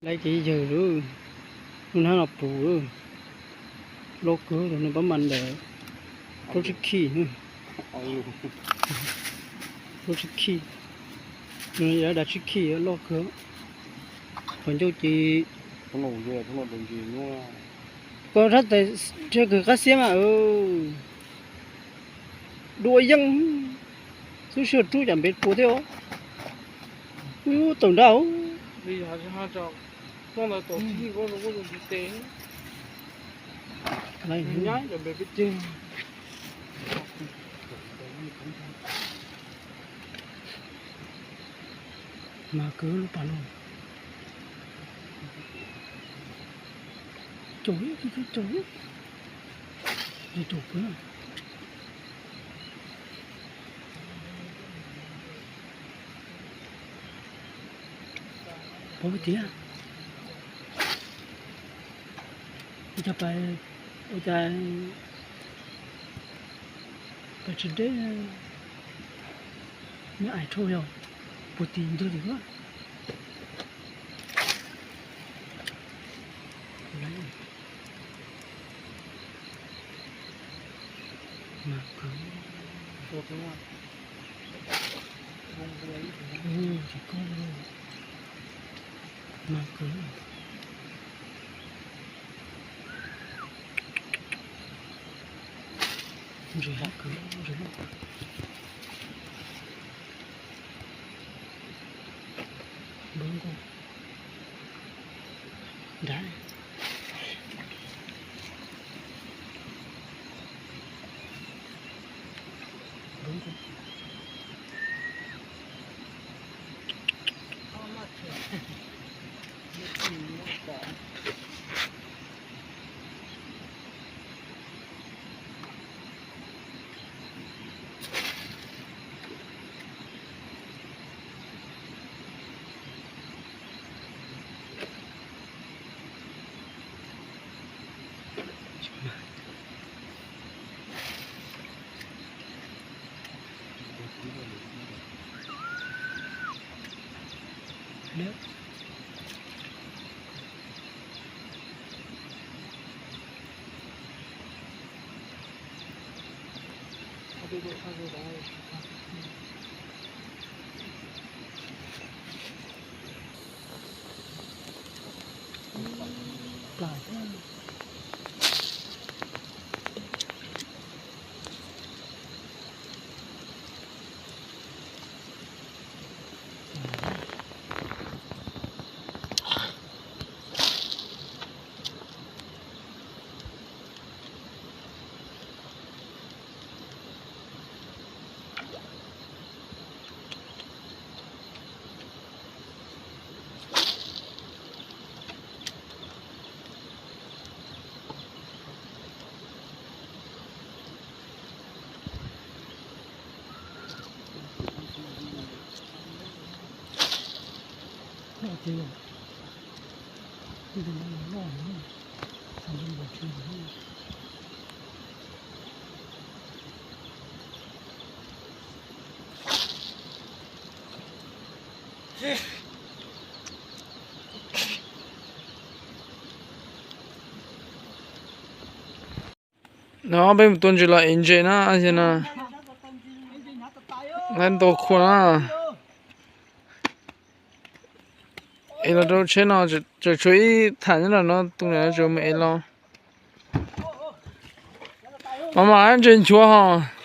Laiv ces yawg lub, lub hnab no puv loj kawg, nws pab mas ntawm plaub tsib khij, plaub tsib khij, nws yog dav tsib khij loj kawg. Qhov ncauj ces koj rab tais nrhiav kawg qab xiab mas. Dua yeej xub sib rub cas npe puas thiab os. Ub, tawm nrab. Mas kwv lub pas no. Caum ib, caum ib, caum kwv. Pov tiag. Ua cas pais, ua cas pais tsis deb, nyob ais rhau yog puag tim ntug tim na. Mas kwv. Tsis koj li. Mas kwv. Ntsis kwv, ntsis loj. Npawg nkauj. Nrad. Npawg nkauj. No peb mus tua ntses los ev ntses na, no lawv ntaus khua na. Es los rau tsheb no, tseem tshuav ib tham nyob no, tus ntawd tseem mus ev los. Mas mas ntses nchuav hos.